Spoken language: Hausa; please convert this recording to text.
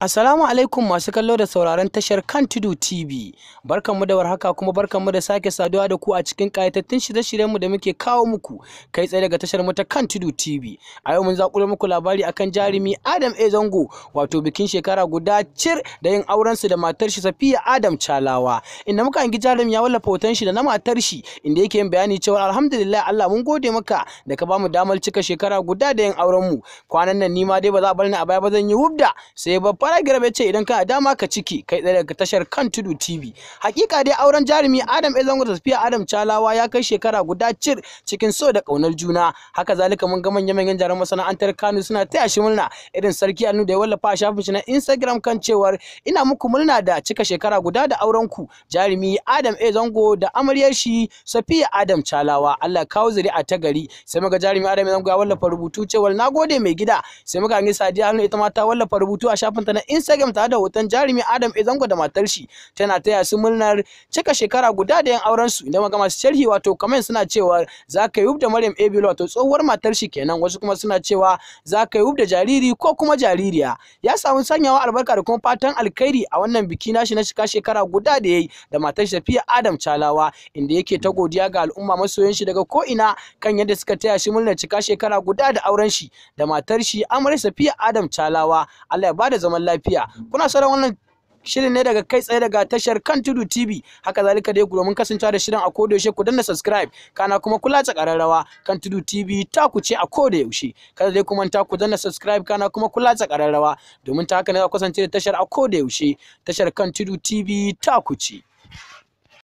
Assalamu alaikum masu kallo da sauraron tashar Kan Tudu TV. Barkanmu da warhaka kuma barkanmu da sake saduwa da ku a cikin ƙayatattun shirye-shiryenmu da muke kawo muku kai tsaye daga tashar mu ta Kan Tudu TV. A yau mun zaƙulo muku labari akan jarumi Adam A Zango, wato bikin shekara guda cir da yin auren su da matar shi Safiya Adam Chalawa. Inda muka hangi jarumi ya wallafa hoton shi da na matar shi, inda yake yin bayani cewa alhamdulillah, Allah mun gode maka da ka bamu damar cika shekara guda da yin auren mu. Kwanan nan ni ma dai ba za a bar ni a baya ba, zan yi wubda. Sai babba Fara ya ce idan kana dama ka ciki, kai tsaye daga tashar Kan Tudu TV. Hakika dai auren jarumi Adam A Zango da Safiya Adam Chalawa ya kai shekara guda cir cikin so da kaunar juna. Haka zalika mun ga manyan manyan jaruman masana'antar Kano suna taya shi murna, irin Sarki Anu da ya wallafa a shafin shi na Instagram kan cewar ina muku murna da cika shekara guda da auren ku, jarumi Adam A Zango da amaryar shi Safiya Adam Chalawa. Allah kawo zuri'a ta gari. Sai muga jarumi Adam A Zango ya wallafa rubutu cewar nagode mai gida. Sai muga ni Sadiya Haruna ita ma ta wallafa rubutu a shafinta na Instagram tare da hoton jarumi Adam A Zango da matar shi, tana taya su murnar cika shekara guda da yin auren su. Idan muka masu sharhi wato comment suna cewa za ka yi da Maryam Ebilo, wato tsohuwar matar shi kenan. Wasu kuma suna cewa za ka yi da jariri ko kuma jaririya. Ya samu sanyawa albarka da kuma fatan alkhairi a wannan biki nashi na cika shekara guda da yayi da matar shi Safiya Adam Chalawa, inda yake ta godiya ga al'umma masoyan shi daga ko ina kan yadda suka taya shi murnar cika shekara guda da auren shi da matar shi Amarya Safiya Adam Chalawa. Allah ya bada zaman lafiya. Kuna sauran wannan shirin ne daga kai tsaye daga tashar Kan Tudu TV. Haka zalika dai, domin kasancewa da shirin a koda yaushe, ku danna subscribe, kana kuma kula ta kararrawa. Kan Tudu TV ta ku ce a koda yaushe. Kada dai ku manta ku danna subscribe, kana kuma kula ta kararrawa, domin ta haka ne za ku kasance da tashar a koda yaushe. Tashar Kan Tudu TV ta ku ce.